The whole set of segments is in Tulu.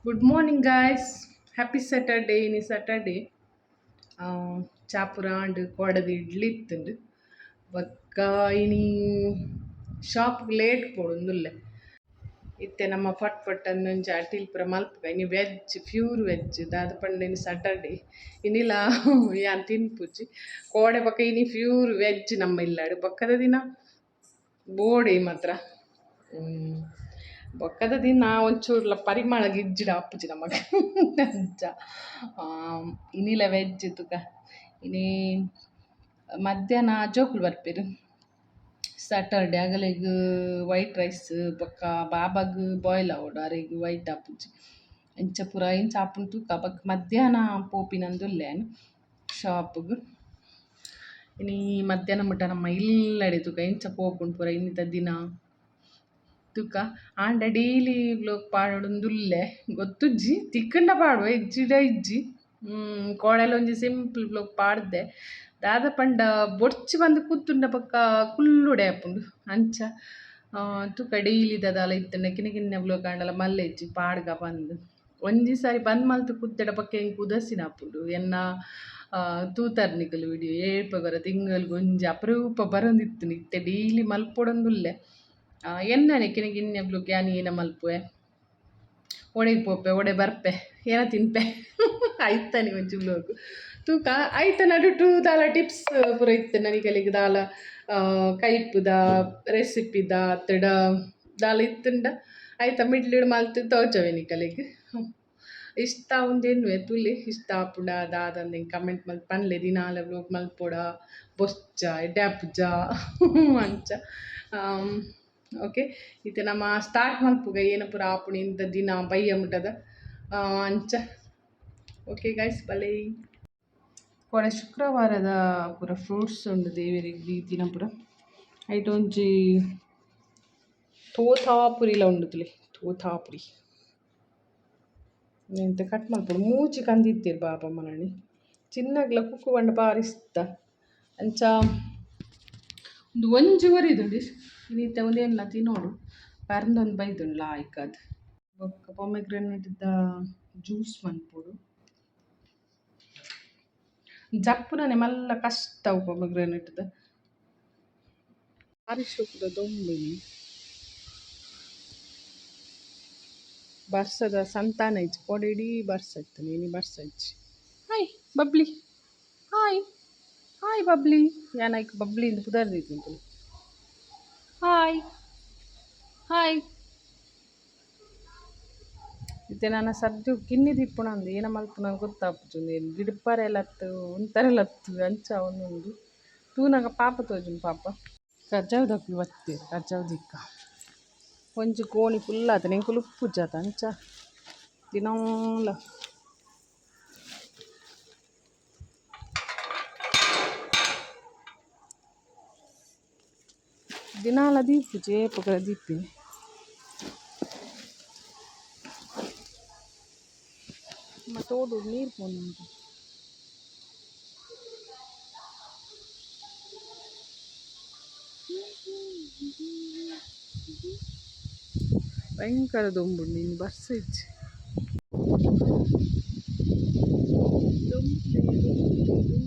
Good morning guys, happy Saturday. ಇನಿ ಸ್ಯಾಟರ್ಡೇ. ಚಾಪುರ ಆಂಡ್, ಕೋಡದ ಇಡ್ಲಿ ಇತ್ತುಂಡು. ಬೊಕ್ಕ ಇನಿ ಶಾಪ್ ಲೇಟ್ ಪೋಡುಂದುಲ್ಲೆ. ಇತ್ತೆ ನಮ್ಮ ಫಟ್ ಫಟ್ ಅಂದೊಂಜಿ ಅಟಿಲ್ ಪೂರ ಮಲ್ಪುಗ. ಇನಿ ವೆಜ್, ಪ್ಯೂರ್ ವೆಜ್. ದಾದ ಪಂಡ ಇನಿ ಸ್ಯಾಟರ್ಡೇ. ಇನಿಲ ಯಾನ್ ತಿನ್ಪುಜಿ ಕೋಡೆ. ಬೊಕ್ಕ ಇನಿ ಪ್ಯೂರ್ ವೆಜ್ ನಮ್ಮ ಇಲ್ಲಡ್. ಬೊಕ್ಕದ ದಿನ ಬೋಡೆ ಮಾತ್ರ. ಬೊಕ್ಕದ ದಿನ ಒಂಚೂರ್ಲ ಪರಿಮಳ ಗಿಜ್ಜಿಡ ಆಪುಜಿ ನಮಕ್. ಅಂಚ ಇನಿಲ ವೆಜ್ ತುಕ. ಇನಿ ಮಧ್ಯಾಹ್ನ ಜೋಕುಲು ಬರ್ಪೆರ್ ಸ್ಯಾಟರ್ಡೆ. ಅಗಲೆಗ್ ವೈಟ್ ರೈಸ್, ಬೊಕ್ಕ ಬಾಬಾಗ್ ಬಾಯ್ಲ್ ಆವೊಡು, ಅರೆಗ್ ವೈಟ್ ಆಪುಜಿ. ಇಂಚ ಪೂರ ಇಂಚ ಆಪುಂಡು ತೂಕ. ಬೊಕ್ಕ ಮಧ್ಯಾಹ್ನ ಪೋಪಿನಂದುಲ್ಲೆ ಯಾನ್ ಶಾಪ್ಗ್. ಇನಿ ಮಧ್ಯಾಹ್ನ ಮುಟ್ಟ ನಮ್ಮ ಇಲ್ಲಡೆ ತೂಕ ಇಂಚ ಪೋಪುಂಡು ಪೂರ ಇನ್ನಿತ ದಿನ ತೂಕ. ಆಂಡ ಡೈಲಿ ವ್ಲೋಗ್ ಪಾಡೊಡುಂದುಲ್ಲೆ. ಗೊತ್ತುಜ್ಜಿ, ತಿಕ್ಕಂಡ ಪಾಡುವ, ಇಜ್ಜಿಡ ಇಜ್ಜಿ. ಕೋಡೆಲ ಒಂಜಿ ಸಿಂಪಲ್ ವ್ಲೋಗ್ ಪಾಡ್ದೆ. ದಾದ ಪಂಡ ಬೊಡ್ಚಿ ಬಂದು ಕೂತುಂಡ ಬೊಕ್ಕ ಕುಲ್ಲುಡೆ ಆಪುಂಡು. ಅಂಚ ತೂಕ, ಡೈಲಿ ದಾದಾಲ ಇತ್ತುಂಡ ಕಿನ್ನ ಕಿನ್ನ ವ್ಲೋಗ್ ಆಂಡಲ ಮಲ್ಲೆ ಇಜ್ಜಿ ಪಾಡ್ಗ ಬಂದು. ಒಂಜಿ ಸಾರಿ ಬಂದ್ ಮಲ್ತ್ ಕುತ್ತೆಡ ಬೊಕ್ಕ ಎಂಕ್ ಉದಾಸೀನ ಆಪುಂಡು. ಎನ್ನ ತೂತರ್ ನಿಕುಲು ವಿಡಿಯೋ ಏಪ ಬರ ತಿಂಗಲ್ಗ್ ಒಂಜಿ ಅಪರೂಪ ಬರೊಂದಿತ್ತುಂಡು. ಇತ್ತೆ ಡೈಲಿ ಮಲ್ಪೊಡೊಂದುಲ್ಲೆ. ಎನ್ನನೆ ಕಿನ್ನ ಕಿನ್ನ ವ್ಲೋಗ್ ಯಾನ್ ಏನ ಮಲ್ಪುವೆ, ಒಡೆಗ್ ಪೋಪೆ, ಒಡೆ ಬರ್ಪೆ, ಏನ ತಿನ್ಪೆ, ಐತನಿ ಒಂಜಿ ವ್ಲೋಗ್ ತೂಕ. ಐತ ನಡುಟು ದಾಲ ಟಿಪ್ಸ್ ಪೂರ ಇತ್ತು ನಿಕಲೆಗ್. ದಾಲ ಕೈಪುದ ರೆಸಿಪಿದ ಅತ್ತಡ ದಾಲ ಇತ್ತುಂಡ ಐತ ಮಿಡ್ಲಿಡ್ ಮಲ್ತ್ ತೋಜವೆ ನಿಕಲೆಗ್. ಇಷ್ಟ ಉಂದೆನ್ನುವೆ ತೂಲೆ. ಇಷ್ಟ ಆಪುಂಡ ದಾದಂದ್ ಎಂಕ್ ಕಮೆಂಟ್ ಮಲ್ತ್ ಪನ್ಲೆ. ದಿನಾಲ ವ್ಲೋಗ್ ಮಲ್ಪೊಡ ಬೊರ್ಚ, ಎಡ್ಡೆ ಆಪುಜ ಅಂಚ. ಓಕೆ, ಇತ್ತೆ ನಮ ಸ್ಟಾರ್ಟ್ ಮಲ್ಪುಗ. ಏನ ಪೂರ ಆಪುಂಡು ಇಂತ ದಿನ ಬಯ್ಯ ಮುಟ್ಟದ ಅಂಚ. ಓಕೆ ಗೈಸ್, ಬಲೇ. ಕೋಡೆ ಶುಕ್ರವಾರದ ಪೂರ ಫ್ರೂಟ್ಸ್ ಉಂಡು ದೇವೆರೆಗ್ ದೀತಿನ ಪೂರ. ಐಟ್ ಒಂಜಿ ತೋತಾಪುರಿಲ ಉಂಡು ತೂಲೆ, ತೋತಾಪುರಿ. ಎಂತ ಕಟ್ ಮಲ್ಪೊಡು. ಮೂಜಿ ಕಂದಿತ್ತೆರ್ ಬಾಬಾ ಮನಣಿ. ಚಿನ್ನಗ್ಲ ಕುಕ್ಕು ಪಂಡ ಬಾರಿ ಇಷ್ಟ. ಅಂಚ ಒಂದು ಒಂಜಿ ಒರಿದುಂಡು. ಇನಿತ ಒಂದೇನ್ಲ ತಿನ್ನೋಡು. ಪರ್ಂದೊಂದು ಬೈದುಂಡು ಲಾಯ್ಕದ್. ಬೊಕ್ಕ ಪೊಮೆಗ್ರೆನೇಟ್ ಜ್ಯೂಸ್ ಮನ್ಪೊಡು. ಜಪ್ಪುನನೆ ಮಲ್ಲ ಕಷ್ಟ ಅವು ಪೊಮೆಗ್ರೆನೇಟ್. ಬಾರಿ ಶೋಕುದ ದೊಂಬು ಇನಿ. ಬರ್ಸದ ಸಂತಾನ ಇಜ್ಜಿ. ಕೋಡೆ ಇಡೀ ಬರ್ಸ ಇತ್ತು, ಇನಿ ಬರ್ಸ ಇಜ್ಜಿ. Hi bubbly, hi hi bubbly. ಯಾನ್ ಐಕ್ ಬಬ್ಲಿ ಇಂದ್ ಪುದರ್ ದೀತುಂಡು. Hi hi. ಇತ್ತೆ ನನ ಸದ್ಯ ಕಿನ್ನಿ ದೀಪುನಂದು ಏನ ಮಲ್ಪುನ ಗೊತ್ತಾಪುಜಿ. ಉಂದು ಗಿಡಪರೆಲತ್ತು ಉಂತರೆಲತ್ತು ಅಂಚ ಒಂದುಂಡು. ತೂನಗ ಪಾಪ ತೋಜುಂಡು ಪಾಪ. ಕಜವುದಕುಲು ಬತ್ತೆರ್ ಕಜವು ದಿಕ್ಕ. ಒಂಜಿ ಕೋಣಿ ಫುಲ್ ಆತುಂಡು. ಎಂಕುಲು ಉಪ್ಪುಜತ ಅಂಚ ದಿನಾಲ. ದಿನಾಲ ದೀಪುಜಿ, ಏಪೊಗಲ ದೀಪಿನಿ. ನಮ್ಮ ತೋಡುಡು ನೀರು ಪೋವೊಂದುಂಡು. ಭಯಂಕರ ದೊಂಬುಂಡು ಇನಿ, ಬರ್ಸ ಇಜ್ಜಿ. ದೊಂಬುಲೆ ದೊಂಬುಲೆ ದೊಂಬು.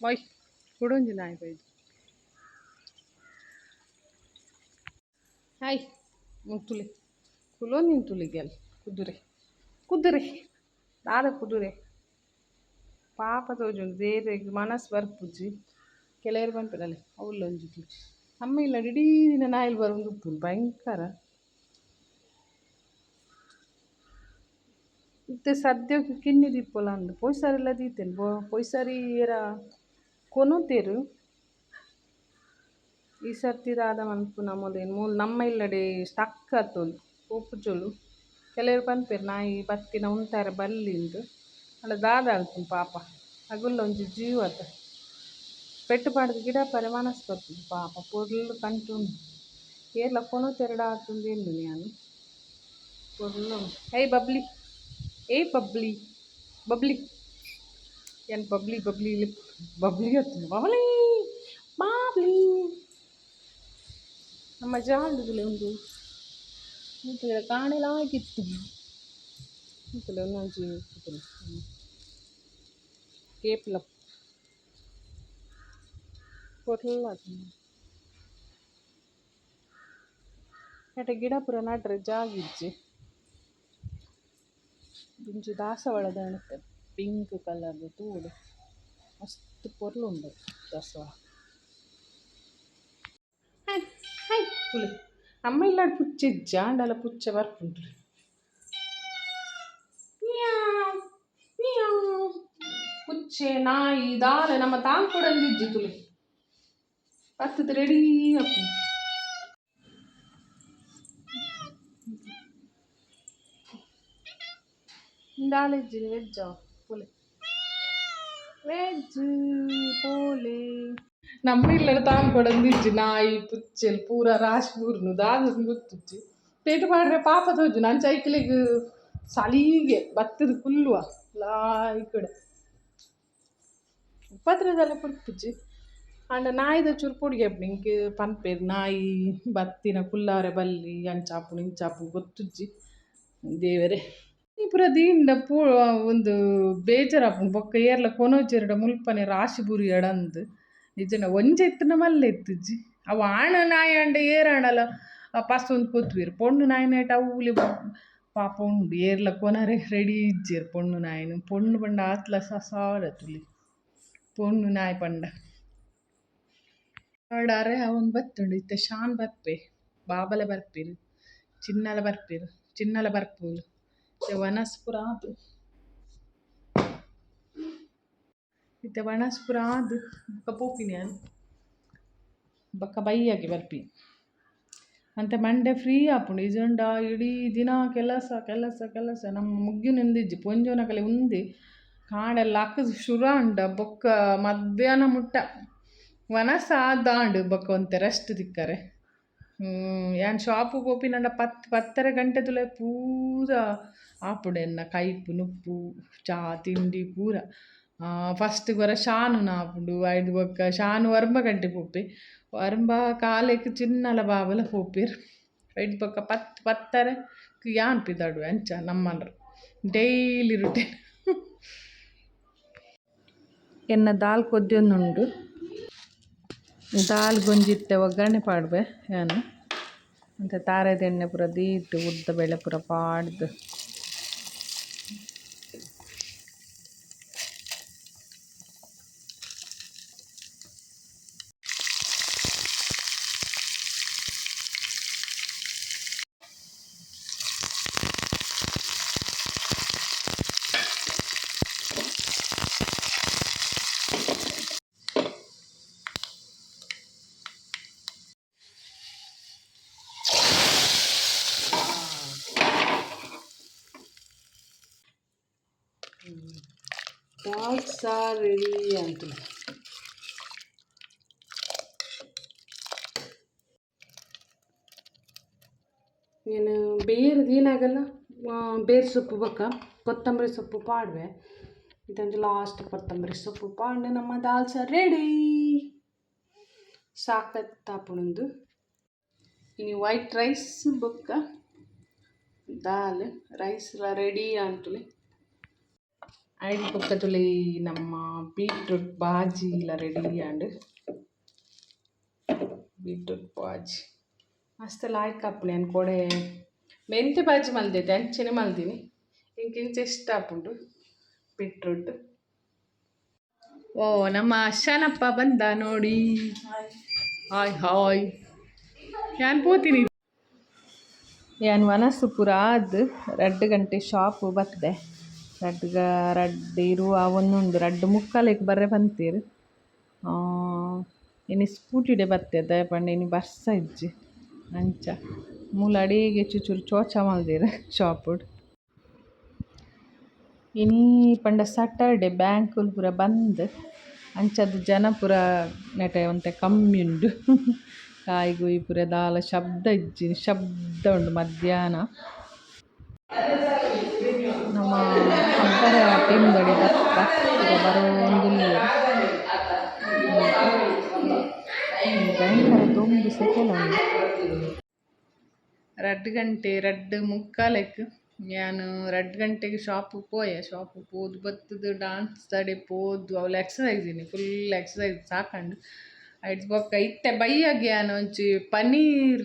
ಬಾಯ್ ಕುಡೊಂಜಿ ನಾಯಿ ಬೈದು. ಹಾಯ್ ಮುತ್ತುಲೆ ಕುಲೊಂದಿನ ತುಲಿಗೆಲ್. ಕುದುರೆ ಕುದುರೆ ದಾದ ಕುದುರೆ. ಪಾಪ ತೋಜುಂಡು. ದೇವೆರೆಗ್ ಮನಸ್ ಬರ್ಪುಜಿ. ಕೆಲವೆರ್ ಪನ್ಪೆರ್ ಅವ್ಲು ಒಂಜಿ ನಮ್ಮ ಇಲ್ಲಡ್ ಇಡೀ ದಿನ ನಾಯಿಲು ಬರೊಂದು ಉಪ್ಪುಂಡು ಭಯಂಕರ. ಇತ್ತೆ ಸದ್ಯಗ್ ಕಿನ್ನಿ ದೀಪೊಲ ಅಂದ್. ಪೋಯಿ ಸಾರಿಲ ದೀತೆರ್. ಪೋಯಿ ಸಾರಿ ಏರ ಕೊನೊತೆರ್. ಈ ಸರ್ತಿ ದಾದ ಮನ್ಪುನ ಮೂಲು. ಮೂಲು ನಮ್ಮ ಇಲ್ಲಡೆ ಸ್ಟಕ್ ಆತೊಲು, ಪೋಪುಜೊಲು. ಕೆಲವೆರ್ ಪನ್ಪೆರ್ ನಾಯಿ ಬತ್ತಿನ ಉಂತಾರೆ ಬಲ್ಲಿಂದ್. ಆಂಡ ದಾದ ಅನ್ಪುಂಡು, ಪಾಪ ಅಗುಲ್ಲ ಒಂಜಿ ಜೀವ ಅತ. ಪೆಟ್ಟ್ ಪಾಡ್ದ್ ಗಿಡಪರೆ ಮನಸ್ ಬರ್ಪುಜಿ. ಪಾಪ ಪೊರ್ಲು ಕಂಟು ಉಂಡು. ಏರ್ಲ ಕೊನೊತೆರ್ಡ ಆತುಂದು ಎನ್ನುನೆ ಯಾನ್. ಪೊರ್ಲು. ಏಯ್ ಬಬ್ಲಿ, ಏಯ್ ಬಬ್ಲಿ, ಬಬ್ಲಿ. ಯಾನ್ ಬಬ್ಲಿ ಬಬ್ಲಿ ಬಬ್ಲಿ ಅತ್ತ್, ಬಬ್ಲಿ ಬಬ್ಲಿ. ನಮ್ಮ ಜಾಲ್ದುಲೆ ಉಂದು ಮುತ್ತುಲೆ ಕಾಣೆಲಾಗಿತ್ತು ಮುತ್ತುಲೆ ಒಂಜಿ ಮುತ್ತುಲೆ ಕೇಪುಲ ಪೊರ್ಲಾತುಂಡು ನೆಟೆ ಗಿಡ ಪೂರ ನಡ್ರೆ ಜಾಗ ಇಜ್ಜಿ ಒಂಜಿ ದಾಸವಾಳದ ಅಣತೆ ಪಿಂಕ್ ಕಲರ್ ತೂಡು ಮಸ್ತ್ ಪೊರ್ಲು ಉಂಡು ದಾಸವಾಳ. ಹಾಯ್ ಹಾಯ್ ತುಲೆ ನಮ್ಮ ಇಲ್ಲಡ್ ಪುಚ್ಚೆ ಇಜ್ಜಿ ಆಂಡಲ ಪುಚ್ಚೆ ಬರ್ಪುಂಡು. ಮಿಯಾವ್ ಮಿಯಾವ್. ಪುಚ್ಚೆ ನಾಯಿ ದಾಲ ನಮ್ಮ ತಾಂಕುಡಂದಿಜ್ಜಿ ತುಲೆ ಬತ್ತದ ರೆಡಿ ಆಪುಂಡು. ದಾಲ ಇಜ್ಜಿ ವೆಜ್ಜ ಪೋಲೆ ವೆಜ್ ಪೋಲೆ. ನಮ್ಮ ಇಲ್ಲಡ್ ತಾಂಕೊಡಂದಿಜ್ಜಿ ನಾಯಿ ಪುಚ್ಚೆಲ್ ಪೂರ ರಾಶಿ ಬೂರ್ನು ದಾದ ಗೊತ್ತುಜ್ಜಿ. ಪೇಟೆ ಪಾಡ್ರೆ ಪಾಪ ತೋಜುಂಡು ಅಂಚ ಐಕ್ಲೆಗ್ ಸಲೀಗೆ ಬತ್ತದ ಕುಲ್ಲುವ ಲಾಯಿಕಡ್ ಉಪದ್ರದಲ್ಲ ಕೊರ್ಪುಜಿ ಆಂಡ ನಾಯಿದ ಚೂರು ಪೊಡಿಗೆ ಆಪುಂಡು. ಇಂಕ್ ಪನ್ಪೆರ್ ನಾಯಿ ಬತ್ತಿನ ಕುಲ್ಲಾರೆ ಬಲ್ಲಿ ಅಂಚಾಪುಂಡು ಇಂಚಾಪುಂಡು ಗೊತ್ತುಜ್ಜಿ ದೇವೆರೆ. ಈ ಪೂರ ದೀಂಡ ಪೂ ಉಂದು ಬೇಜಾರಾಪುಂಡು ಬೊಕ್ಕ ಏರ್ಲ ಕೊನೊಜೆರ್ಡ ಮುಲ್ಪನೆ ರಾಶಿ ಬೂರಿಯಡಂದ್ ನಿಜನ ಒಂಜಿ ಇತ್ತಿನ ಮಲ್ಲೆ ಇತ್ತುಜ್ಜಿ. ಅವು ಆಣ್ ನಾಯಿ ಆಂಡ ಏರಾಂಡಲ ಪಸೊಂದು ಪೋತುವೆರ್. ಪೊಣ್ಣು ನಾಯಿನೇಟ ಅವ್ಲು ಪಾಪ ಉಂಡು ಏರ್ಲ ಕೊನರೆ ರೆಡಿ ಇಜ್ಜೆರ್ ಪೊಣ್ಣು ನಾಯಿನ್. ಪೊಣ್ಣು ಪಂಡ ಆತ್ಲ ಸಸಾರ ತೂಲೆ ಪೊಣ್ಣು ನಾಯಿ ಪಂಡ. ಅರೆ ಅವೊಂದು ಬತ್ತುಂಡು ಇತ್ತೆ ಶಾನ್ ಬರ್ಪೆ ಬಾಬಲ ಬರ್ಪೆರ್ ಚಿನ್ನಲ ಬರ್ಪೆರ್ ಚಿನ್ನಲ ಬರ್ಪುಲು ಇತ್ತೆ ವನಸ್ ಪೂರ ಆತು ಇತ್ತೆ ವನಸ್ ಪೂರ ಆದ್ ಬೊಕ್ಕ ಪೋಪಿನಿ ಯಾನ್ ಬೊಕ್ಕ ಬಯ್ಯಗೆ ಬರ್ಪಿನಿ. ಅಂತೆ ಮಂಡೆ ಫ್ರೀ ಆಪುಂಡು ಇಜ್ಜಂಡ ಇಡೀ ದಿನ ಕೆಲಸ ಕೆಲಸ ಕೆಲಸ ನಮ್ಮ ಮುಗ್ಯುನೆಂದಿಜ್ಜಿ ಪೊಂಜೋನಕಲೆ ಉಂದೆ ಕಾಂಡೆ ಲಕ್ಕುದು ಶುರು ಆಂಡ ಬೊಕ್ಕ ಮಧ್ಯಾಹ್ನ ಮುಟ್ಟ ವನಸ್ ಆದಾಂಡ್ ಬೊಕ್ಕ ಒಂತೆ ರೆಸ್ಟ್ ತಿಕ್ಕರೆ. ಯಾನ್ ಶಾಪು ಪೋಪಿನಂಡ ಪತ್ತ್ ಪತ್ತರ ಗಂಟೆ ತುಲೆ ಪೂರ ಆಪುಂಡು ಎನ್ನ ಕೈಪು ನುಪ್ಪು ಚಾ ತಿಂಡಿ ಪೂರ. ಫಸ್ಟ್ ಒರ ಶಾನುನ ಆಪುಂಡು ಐಡ್ ಬೊಕ್ಕ ಶಾನು ಒರ್ಂಬ ಗಂಟೆ ಪೋಪೆ ಒರ್ಂಬ ಕಾಲೆಗ್ ಚಿನ್ನಲ ಬಾಬಲ ಪೋಪೆರ್ ಐಡ್ ಬೊಕ್ಕ ಪತ್ತ್ ಪತ್ತರೆ ಯಾನ್ ಪಿದಾಡುವೆ ಅಂಚ ನಮ್ಮನ್ರ ಡೈಲಿ ರುಟೀನ್. ಎನ್ನ ದಾಲ್ ಕೊದ್ಯೊಂದುಂಡು ದಾಲ್ ಗೊಂಜಿತ್ತೆ ಒಗ್ಗರಣೆ ಪಾಡುವೆ ಯಾನ್ ಅಂಚ ತಾರೆದ ಎಣ್ಣೆ ಪೂರ ದೀದ್ ಉದ್ದ ಬೇಳೆ ಪೂರ ಪಾಡ್ದು. ದಾಲ್ ಸಾರ್ ರೆಡಿ ಆಂತುಂಡು. ಏನು ಬೇರು ದೀನಾಗಲ್ಲ ಬೇರು ಸೊಪ್ಪು ಬೊಕ್ಕ ಕೊತ್ತಂಬರಿ ಸೊಪ್ಪು ಪಾಡುವೆ. ಇದೊಂದು ಲಾಸ್ಟ್ ಕೊತ್ತಂಬರಿ ಸೊಪ್ಪು ಪಾಡ್ಂಡ ನಮ್ಮ ದಾಲ್ ಸಾರು ರೆಡಿ. ಸಾಕತ್ತಾಪುಂಡು. ಇನಿ ವೈಟ್ ರೈಸ್ ಬೊಕ್ಕ ದಾಲ್ ರೈಸ್ ಲ ರೆಡಿ ಆಂತುಲೆ. ಐಡ್ ಬೊಕ್ಕ ತುಲಿ ನಮ್ಮ ಬೀಟ್ರೂಟ್ ಬಾಜಿ ಲ ರೆಡಿ ಆಂಡ್. ಬೀಟ್ರೂಟ್ ಬಾಜಿ ಮಸ್ತ್ ಲಾಯ್ಕ್ ಆಪುಂಡು. ಯಾನ್ ಕೋಡೆ ಮೆಂತೆ ಬಾಜಿ ಮಲ್ದೆತೆ ಅಂಚನೆ ಮಲ್ದಿನಿ ಎಂಕ್ ಇಂಚ ಇಷ್ಟ ಆಪುಂಡು ಬೀಟ್ರೂಟ್. ಓ ನಮ್ಮ ಶನಪ್ಪ ಬಂದ ನೋಡಿ. ಹಾಯ್ ಹಾಯ್ ಯಾನ್ ಪೋತೀನಿ. ಯಾನ್ ವನಸು ಪೂರ ಆದ್ ರಡ್ಡ್ ಗಂಟೆ ಶಾಪ್ ಬತ್ತೆ ರಡ್ಡ್ ರಡ್ಡ್ ಇರುವ ಒಂದುಂಡು ರಡ್ಡ್ ಮುಕ್ಕಾಲೆಗ್ ಬರ್ರೆ ಪಂತೆರ್. ಇನಿ ಸ್ಕೂಟಿಡೆ ಬತ್ತೆ ದಾಯೆ ಪಂಡ ಇನಿ ಬರ್ಸ ಇಜ್ಜಿ ಅಂಚ ಮೂಲು ಅಡೇಗೆ ಚೂಚೂರು ಚೋಚ ಮಲ್ದೆರ್ ಶಾಪುಡ್. ಇನಿ ಪಂಡ ಸ್ಯಾಟರ್ಡೆ ಬ್ಯಾಂಕುಲು ಪೂರ ಬಂದ್ ಅಂಚಾದ್ ಜನ ಪೂರ ನೆಟೆ ಒಂತೆ ಕಮ್ಮಿ ಉಂಡು. ಕಾಯಿ ಗುಯಿ ಪೂರ ದಾಲ ಶಬ್ದ ಇಜ್ಜಿ ಶಬ್ದ ಉಂಡು ಮಧ್ಯಾಹ್ನ. ನಮ್ಮ ಅಬ್ಬರ ಟೀಮ್ ದಡೆ ಬತ್ತ ಬರೋಂದುಲ್ಲೆರ್. ಭಯಂಕರ ದೊಂಬು. ಉಂದು ಸೆಕೆಲ ಉಂಡು. ರಡ್ಡ್ ಗಂಟೆ ರಡ್ಡ್ ಮುಕ್ಕಾಲೆಗ್ ಯಾನ್ ರಡ್ಡ್ ಗಂಟೆಗ್ ಶಾಪ್ ಪೋಯೆ. ಶಾಪ್ ಪೋದು ಬತ್ತುದು ಡಾನ್ಸ್ ದಡೆ ಪೋದು ಅವ್ಲು ಎಕ್ಸಸೈಸ್ ಇನಿ ಫುಲ್ ಎಕ್ಸಸೈಸ್ ಸಾಕಂಡು. ಐಡ್ದ್ ಬೊಕ್ಕ ಇತ್ತೆ ಬಯ್ಯಗ್ ಯಾನ್ ಒಂಜಿ ಪನೀರ್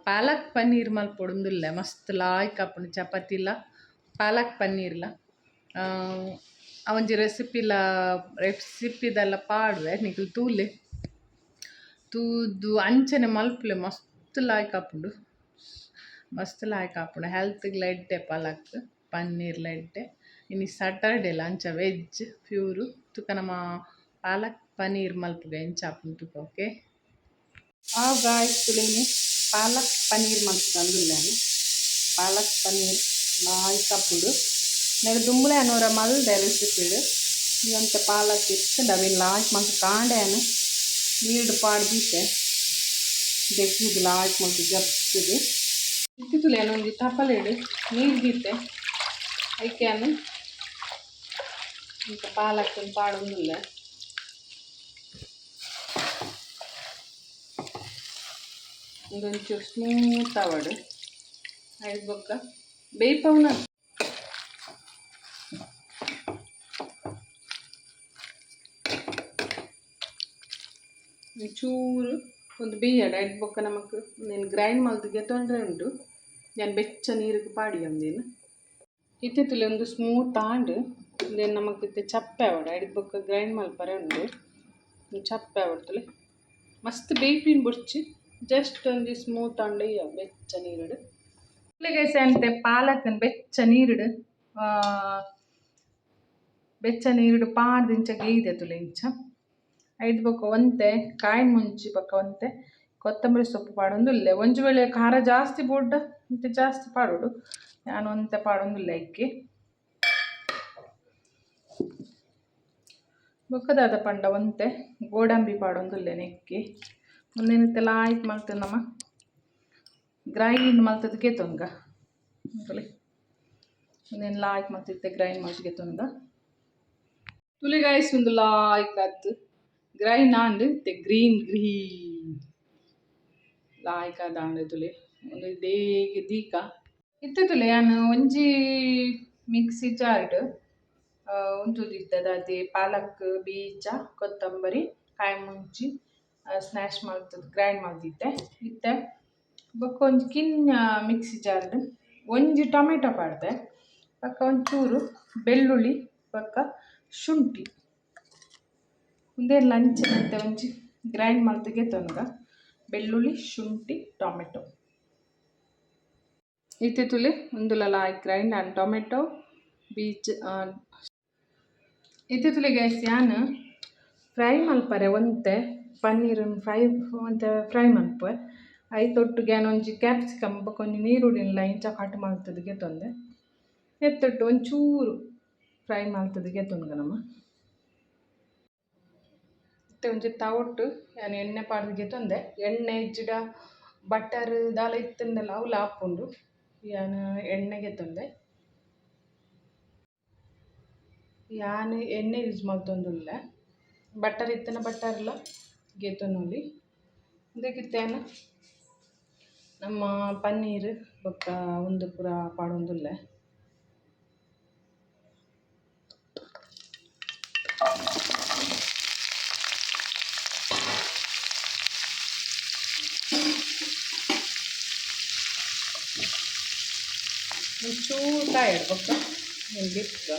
ಪಾಲಕ್ ಪನ್ನೀರ್ ಮಲ್ಪೊಡುಂದುಲ್ಲೆ. ಮಸ್ತ್ ಲಾಯ್ಕ್ ಆಪುಂಡು ಚಪಾತಿಲ ಪಾಲಕ್ ಪನ್ನೀರ್ಲ. ಆ ಒಂಜಿ ರೆಸಿಪಿಲ ರೆಸಿಪಿದೆಲ್ಲ ಪಾಡುವೆ ನಿಕುಲು ತೂಲೆ. ತೂದು ಅಂಚನೆ ಮಲ್ಪುಲೆ ಮಸ್ತ್ ಲಾಯ್ಕ್ ಆಪುಂಡು. ಮಸ್ತ್ ಲಾಯ್ಕ್ ಆಪುಂಡು. ಹೆಲ್ತ್ಗ್ಲ ಎಡ್ಡೆ ಪಾಲಕ್ ಪನ್ನೀರ್ಲ ಎಡ್ಡೆ. ಇನಿ ಸ್ಯಾಟರ್ಡೇಲ ಅಂಚ ವೆಜ್ ಪ್ಯೂರ್. ತುಕ ನಮ ಪಾಲಕ್ ಪನ್ನೀರ್ ಮಲ್ಪುಗ ಎಂಚ ಆಪುಂಡು ತುಕ ಓಕೆ. ಆವ್ ಗಾಯ್ಸ್, ತೂಲೆ ಇನಿ ಪಾಲಕ್ ಪನ್ನೀರ್ ಮಲ್ಪುಗ ಯಾನ್. ಪಾಲಕ್ ಪನ್ನೀರ್ ಲಾಯ್ಕ್ ಆಪುಂಡು. ನೆಡ್ ದುಂಬುಲ ಯಾನ್ ಒರ ಮಲ್ದೆ ರೆಸಿಪಿಡ್. ಈ ಒಂತೆ ಪಾಲಕ್ ಇತ್ತ್ಂಡ ಅವೆನ್ ಲಾಯ್ಕ್ ಮಲ್ತ್ ಕಾಂಡೆ ಯಾನ್ ನೀರ್ಡ್ ಪಾಡ್ ದೀತೆ. ದೆಕ್ಕುದು ಲಾಯ್ಕ್ ಮಲ್ತ್ ಜತ್ತುದು. ಇತ್ತೆ ತೂಲೆ ಯಾನ್ ಒಂಜಿ ತಪಲೆಡ್ ನೀರು ದೀತೆ. ಐಕ್ ಯಾನ್ ಇಂಚ ಪಾಲಕ್ನ್ ಪಾಡೊಂದುಲ್ಲೆ. ಉಂದೊಂಚೂರು ಸ್ಮೂತ್ ಆವಡ್. ಐಡ್ ಬೊಕ್ಕ ಬೇಯ್ಪವುನ ಒಂಚೂರು ಒಂದು ಬೇಯಡ್. ಐಡ್ ಬೊಕ್ಕ ನಮಕ್ ಉಂದೆನ್ ಗ್ರೈಂಡ್ ಮಲ್ತ್ ಗೆತೊಂಡ್ರೆ ಉಂಡು. ಯಾನ್ ಬೆಚ್ಚ ನೀರುಗ್ ಪಾಡಿಯೆ ಉಂದೆನ್. ಇತ್ತೆ ತೂಲೆ ಉಂದು ಸ್ಮೂತ್ ಆಂಡ್. ಉಂದೆನ್ ನಮಕ್ ಇತ್ತೆ ಚಪ್ಪೆ ಆವಡ್. ಐಡ್ ಬೊಕ್ಕ ಗ್ರೈಂಡ್ ಮಲ್ಪರೆ ಉಂಡು. ಚಪ್ಪೆ ಆವಡ್ ತೂಲೆ. ಮಸ್ತ್ ಬೇಯ್ಪಿನ ಬೊಡ್ಚಿ, ಜಸ್ಟ್ ಒಂಜಿ ಸ್ಮೂತ್ ಆಂಡ ಬೆಚ್ಚ ನೀರುಡ್. ಗೈಸ್, ಅಂತೆ ಪಾಲಕನ್ ಬೆಚ್ಚ ನೀರುಡ್ ಪಾಡ್ದ್ ಇಂಚ ಗೇಯ್ದೆ ತೂಲೆ ಇಂಚ. ಐದ್ ಬೊಕ್ಕ ಒಂತೆ ಕಾಯಿ ಮುಂಚಿ ಬೊಕ್ಕ ಒಂತೆ ಕೊತ್ತಂಬರಿ ಸೊಪ್ಪು ಪಾಡೊಂದುಲ್ಲೆ. ಒಂಜಿ ವೇಳೆ ಖಾರ ಜಾಸ್ತಿ ಬೋಡ್ಡ ಇತ್ತೆ ಜಾಸ್ತಿ ಪಾಡೊಡು. ಯಾನ್ ಒಂತೆ ಪಾಡೊಂದುಲ್ಲೆ ಐಕೆ. ಬೊಕ್ಕ ದಾದ ಪಂಡ ಒಂತೆ ಗೋಡಂಬಿ ಪಾಡೊಂದುಲ್ಲೆ ನೆಕ್ಕೆ. ಉಂದೆನ್ ಇತ್ತೆ ಲಾಯ್ಕ್ ಮಲ್ತ್ ನಮ ಗ್ರೈಂಡ್ ಮಲ್ತುದು ಗೆತೊನ್ಗ ತೂಲೆ. ಉಂದೆನ್ ಲಾಯ್ಕ್ ಮಲ್ತ್ ಇತ್ತೆ ಗ್ರೈಂಡ್ ಮಲ್ತ್ ಗೆತೊನ್ಗ ತೂಲೆ ಗೈಸ್, ಉಂದು ಲಾಯ್ಕ್ ಆತ್ ಗ್ರೈಂಡ್ ಆಂಡ್. ಇತ್ತೆ ಗ್ರೀನ್ ಗ್ರೀನ್ ಲಾಯ್ಕ್ ಆದಾಂಡ್ ತೂಲೆ. ಉಂದು ಬೇಗ ದೀಕ. ಇತ್ತೆ ತೂಲೆ, ಯಾನ್ ಒಂಜಿ ಮಿಕ್ಸಿ ಜಾರ್ಡ್ ಉಂತುದಿತ್ತೆ ದಾದೆ ಪಾಲಕ್, ಬೀಜ, ಕೊತ್ತಂಬರಿ, ಕಾಯಿ ಮುಂಚಿ ಸ್ಮ್ಯಾಶ್ ಮಲ್ತ್ ಗ್ರೈಂಡ್ ಮಲ್ತಿತ್ತೆ. ಇತ್ತೆ ಬೊಕ್ಕ ಒಂಜಿ ಕಿನ್ಯ ಮಿಕ್ಸಿ ಜಾರ್ಡ್ ಒಂಜಿ ಟೊಮೆಟೊ ಪಾಡ್ದೆ. ಬೊಕ್ಕ ಒಂಚೂರು ಬೆಳ್ಳುಳ್ಳಿ ಬೊಕ್ಕ ಶುಂಠಿ. ಉಂದೆನ್ ಅಂಚನೆ ಒಂಜಿ ಗ್ರೈಂಡ್ ಮಲ್ತ್ ಗೆತೊನ್ಗ. ಬೆಳ್ಳುಳ್ಳಿ, ಶುಂಠಿ, ಟೊಮೆಟೊ. ಇತ್ತೆ ತೂಲೆ, ಉಂದುಲ ಲಾಯ್ಕ್ ಗ್ರೈಂಡ್ ಆಂಡ್, ಟೊಮೆಟೊ, ಬೀಜ. ಇತ್ತೆ ತೂಲೆ ಗೈಸ್, ಯಾನ್ ಫ್ರೈ ಮಲ್ಪರೆ ಒಂತೆ ಪನ್ನೀರನ್ ಫ್ರೈ ಒಂತೆ ಫ್ರೈ ಮಲ್ಪುವೆ. ಐತೊಟ್ಟುಗೆ ಯಾನ್ ಒಂಜಿ ಕ್ಯಾಪ್ಸಿಕಮ್ ಬೊಕ್ಕ ಒಂಜಿ ನೀರುಳ್ಳಿನ್ಲ ಇಂಚ ಕಟ್ ಮಲ್ತುದು ಗೆತೊಂದೆ. ನೆತ್ತೊಟ್ಟು ಒಂಚೂರು ಫ್ರೈ ಮಲ್ತುದು ಗೆತೊನ್ಗ ನಮ. ಇತ್ತೆ ಒಂಜಿ ತವಟ್ ಯಾನ್ ಎಣ್ಣೆ ಪಾಡ್ದು ಗೆತೊಂದೆ. ಎಣ್ಣೆ ಇಜ್ಜಿಡ ಬಟರ್ ದಾಲ ಇತ್ತುಂಡಲ ಅವುಲ ಆಪುಂಡು. ಯಾನ್ ಎಣ್ಣೆ ಗೆತೊಂದೆ. ಯಾನ್ ಎಣ್ಣೆ ಯೂಸ್ ಮಲ್ತೊಂದುಲ್ಲೆ. ಬಟರ್ ಇತ್ತುಂಡ ಬಟರ್ಲ ಗೆತೊನೊಲಿ. ಉಂದೆಕ್ ಇತ್ತೆ ಯಾನ್ ನಮ್ಮ ಪನ್ನೀರ್ ಬೊಕ್ಕ ಉಂದು ಪೂರ ಪಾಡೊಂದುಲ್ಲೆ. ಒಂಚೂರು ಕಾಯಡ್, ಬೊಕ್ಕ ದೆಪ್ಪುಗ.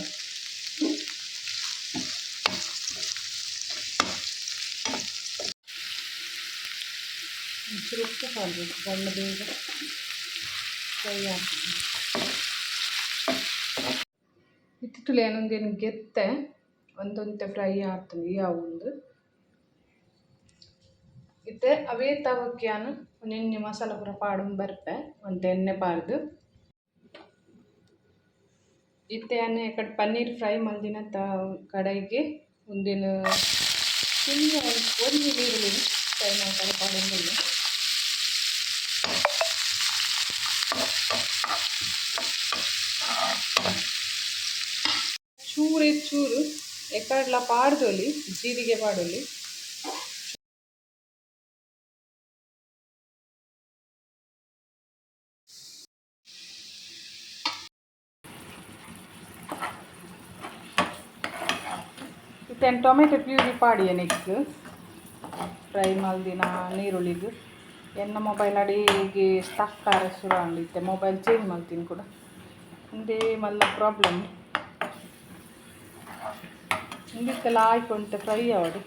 ಒಂಚೂರು ಉಪ್ಪು ಪಾಡಬೇಕು, ಬಣ್ಣ ಬೇಗ ಫ್ರೈ ಆಪುಂಡು. ಇತ್ತೆ ತೂಲೆ, ಯಾನ್ ಉಂದೆನ್ ಗೆತ್ತೆ. ಒಂತೊಂತೆ ಫ್ರೈ ಆತುಂಡು ಯಾವುಂದು. ಇತ್ತೆ ಅವೇ ತವಕ್ ಯಾನ್ ಒಂಜೊಂಜಿ ಮಸಾಲ ಪೂರ ಪಾಡೊಂದು ಬರ್ಪೆ, ಒಂತೆ ಎಣ್ಣೆ ಪಾಡ್ದು. ಇತ್ತೆ ಯಾನ್ ಎಕಡೆ ಪನ್ನೀರ್ ಫ್ರೈ ಮಲ್ದಿನ ತ ಕಡಾಯಿಗೆ ಉಂದೆನ್ ಕಿನ್ಯ ಒಂಜಿ ನೀರುಳ್ಳಿನ್ ಫ್ರೈ ಮಲ್ಪರೆ ಪಾಡೊಂದುಲ್ಲೆ. ಚೂರೇ ಚೂರು ಎಕಡ್ಲ ಪಾಡ್ದೊಲಿ, ಜೀರಿಗೆ ಪಾಡೊಲಿ. ಇತ್ತೆ ಟೊಮೆಟೊ ಪ್ಯೂರಿ ಪಾಡಿಯ ನೆಕ್ಕ್ ಫ್ರೈ ಮಲ್ದಿನ ನೀರುಳ್ಳಿಗ್. ಎನ್ನ ಮೊಬೈಲ್ ಅಡಿಗೆ ಸ್ಟಕ್ ಆರೆ ಶುರು ಆಂಡ್. ಇತ್ತೆ ಮೊಬೈಲ್ ಚೇಂಜ್ ಮಲ್ತೀನಿ ಕೂಡ, ಉಂದೇ ಮಲ್ಲ ಪ್ರಾಬ್ಲಮ್. ಉಂದಿತ್ತೆಲ್ಲ ಆಯ್ಕೊಂತೆ ಫ್ರೈ ಆವಡು.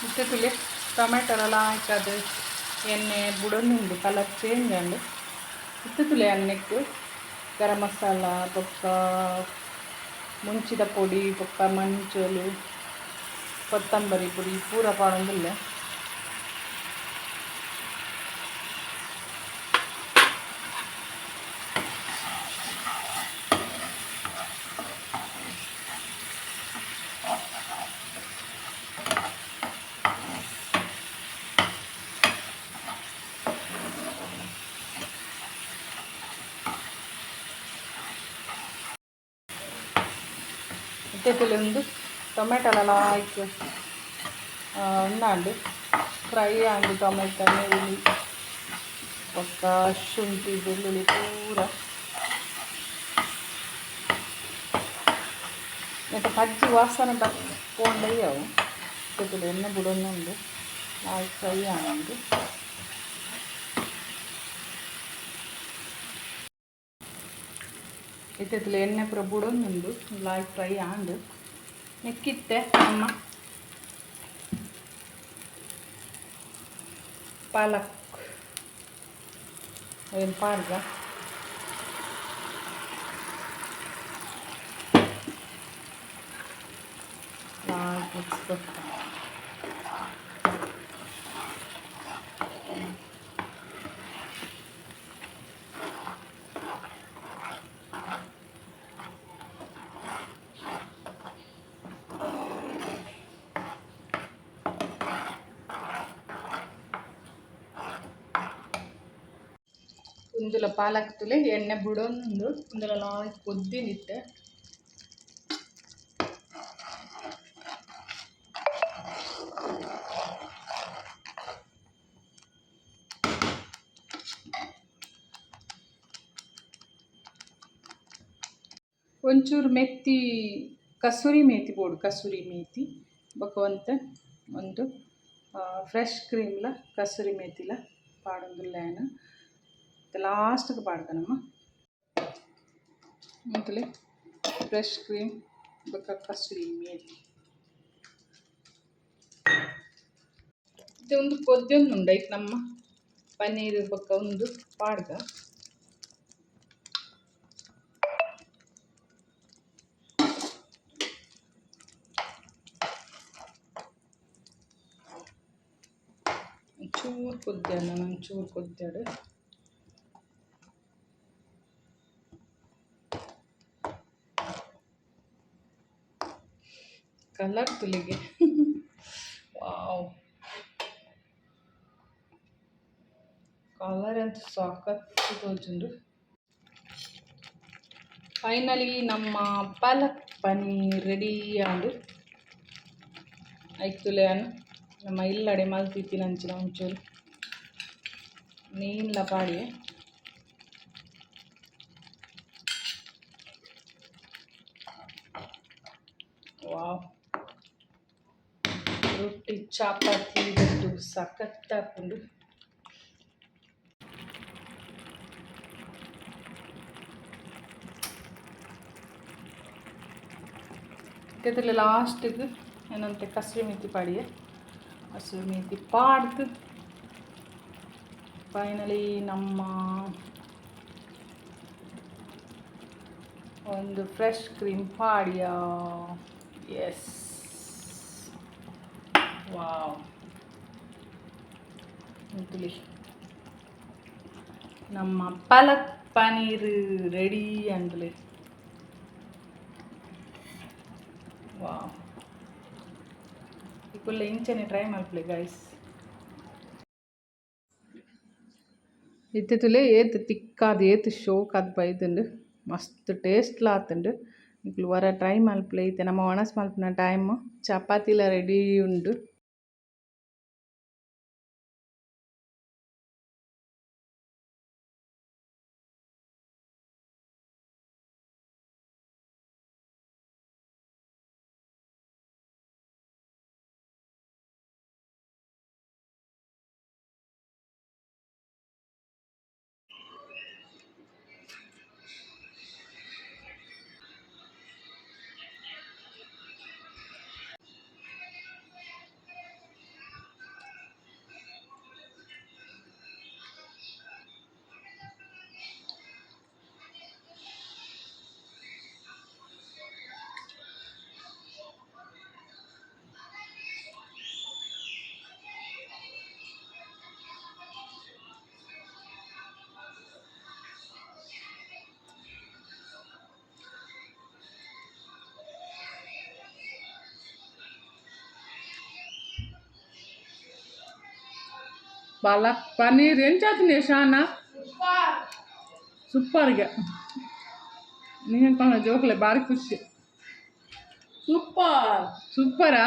ಇತ್ತೆ ತೂಲೆ, ಟೊಮೆಟೊಲೆಲ್ಲ ಹಾಕದು ಎಣ್ಣೆ ಬುಡೊಂದುಂಡು, ಕಲರ್ ಚೇಂಜ್ ಆಂಡ್. ಇತ್ತೆ ತೂಲೆ, ಅನ್ನೆಕ್ಕ್ ಗರಂ ಮಸಾಲ ಬೊಕ್ಕ ಮುಂಚಿದ ಪೊಡಿ ಬೊಕ್ಕ ಮಂಚೊಲು, ಕೊತ್ತಂಬರಿ ಪುಡಿ ಪೂರ ಪಾಡೊಂದುಲ್ಲೆ. ಇತ್ತೆ ತೂಲೆ, ಉಂದು ಟೊಮೆಟೊಲೆಲ್ಲ ಹಾಕಿ ಉಂದಾಂಡ್, ಫ್ರೈ ಆಂಡ್. ಟೊಮೆಟೊ, ನೀರುಳ್ಳಿ ಬೊಕ್ಕ ಶುಂಠಿ ಬೆಳ್ಳುಳ್ಳಿ ಪೂರ. ನೆತ್ತ ಪಜ್ಜಿ ವಾಸನೆ ಪೋಂಡ ಅವು. ಇತ್ತೆ ಎಣ್ಣೆ ಬುಡೊಂದುಂಡು, ಲಾಯ್ಕ್ ಫ್ರೈ ಆಂಡ್. ಇತ್ತೆ ತೂಲೆ, ಎಣ್ಣೆ ಪೂರ ಬುಡೊಂದುಂಡು, ಲಾಯ್ಕ್ ಫ್ರೈ ಆಂಡ್. ನೆಕ್ಕಿತ್ತೆ ನಮ್ಮ ಪಾಲಕ್ ಅವೆನ್ ಪಾಡ್ಗ. ಲಾಯ್ಕ್ ಮಿಕ್ಸ್ ಕೊರ್ಪ. ಉಂದುಲ ಪಾಲಕ್ ತೂಲೆ, ಎಣ್ಣೆ ಬುಡೊಂದುಂಡು. ಉಂದುಲ ಲಾಯ್ಕ್ ಕೊದ್ದಿಂದಿತ್ತೆ. ಒಂಚೂರು ಮೆತ್ತಿ, ಕಸೂರಿ ಮೇಥಿ ಬೋಡು. ಕಸೂರಿ ಮೇಥಿ ಬೊಕ ಒಂತೆ ಒಂದು ಫ್ರೆಶ್ ಕ್ರೀಮ್ಲ ಕಸೂರಿ ಮೇಥಿಲ ಪಾಡೊಂದುಲ್ಲೆ ಯಾನ್. ಲಾಸ್ಟ್ಗೆ ಪಾಡ್ಕ ನಮ. ತೂಲೆ, ಫ್ರೆಶ್ ಕ್ರೀಮ್ ಬೊಕ ಕಸೂರಿ ಮೇಥಿ. ಇತ್ತೆ ಉಂದು ಕೊದ್ಯೊಂದುಂಡು. ಐಕ್ ನಮ್ಮ ಪನ್ನೀರ್ ಬೊಕ್ಕ ಉಂದು ಪಾಡ್ಗ. ಒಂಚೂರು ಕೊದ್ಯಾನ, ಒಂಚೂರು ಕೊದ್ಯಾಡ್. ಕಲರ್ ತೂಲೆಗೆ, ವಾವ್, ಕಲರ್ ಅಂತೂ ಸಖತ್ ತೋಜುಂಡು. ಫೈನಲಿ ನಮ್ಮ ಪಾಲಕ್ ಪನೀರ್ ರೆಡಿ ಆಂಡ್. ಐಕ್ ತೂಲೆ, ಯಾನ್ ನಮ್ಮ ಇಲ್ಲಡೆ ಮಲ್ತಿತ್ತಿನಂಚಿನ ಒಂಚೂರು ನೆಯ್ನ್ಲ ಪಾಡಿಯೆ. ವಾವ್, ರೊಟ್ಟಿ, ಚಪಾತಿ ಒಟ್ಟುಗು ಸಖತ್ ಆಪುಂಡು. ಇತ್ತೆ ಲಾಸ್ಟಿಗೆ ಏನಂತೆ ಕಸೂರಿ ಮೇಥಿ ಪಾಡಿಯೆ. ಕಸೂರಿ ಮೇಥಿ ಪಾಡ್ದು ಫೈನಲಿ ನಮ್ಮ ಒಂದು ಫ್ರೆಶ್ ಕ್ರೀಮ್ ಪಾಡಿಯ. ಎಸ್, ವಾವ್, ತೂಲೆ, ನಮ್ಮ ಪಾಲಕ್ ಪನೀರ್ ರೆಡಿ ಆಂಡ್. ವಾವ್, ನಿಕುಲ್ಲ ಇಂಚನೆ ಟ್ರೈ ಮಲ್ಪುಲೆ ಗೈಸ್. ಇತ್ತೆ ತೂಲೆ, ಏತ್ ತಿಕ್ಕಾದ್, ಏತ್ ಶೋಕಾದ್ ಬೈದುಂಡು. ಮಸ್ತ್ ಟೇಸ್ಟ್ಲ ಆತುಂಡು. ನಿಕ್ಲು ವರ ಟ್ರೈ ಮಲ್ಪುಲೆ. ಇತ್ತೆ ನಮ್ಮ ಒಣಸ್ ಮಲ್ಪುನ ಟೈಮ್. ಚಪಾತಿಲ ರೆಡಿ ಉಂಡು. ಪಾಲಕ್ ಪನ್ನೀರ್ ಎಂಚಾತಿನಿ ಶಾನ? ಸೂಪರ್ಗೆ. ನೀನು ಜೋಕುಲೆ ಬಾರಿ ಖುಷಿ. ಸೂಪರ್. ಸೂಪರಾ?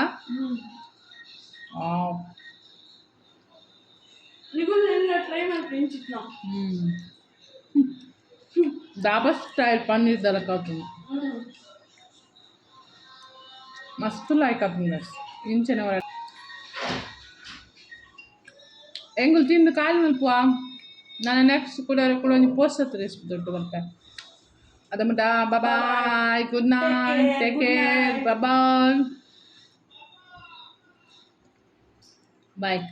ನಿಗುಲ್ ಎಲ್ಲ ಟ್ರೈ ಮಾಡಿ ಇಂಚಿತ್ನ. ದಾಬಾ ಸ್ಟೈಲ್ ಪನ್ನೀರ್ ದಲಕ అవుతుంది. ಮಸ್ತ್ ಲೈಕ್ ಆಪುಂಡು ಇಂಚನೆ. ಎಂಗುಲು ತಿಂದು ಕಾಲಿ ಮಲ್ಪುವ. ನಾನು ನೆಕ್ಸ್ಟ್ ಕೂಡ ಕೂಡ ಒಂಜಿ ಪೋಸ್ಟ್ ರೆಸಿಪಿ ದೊಡ್ಡ ಬರ್ತೆ. ಅದ ಮುಟ bye, good night, take care, bye bye. Bye.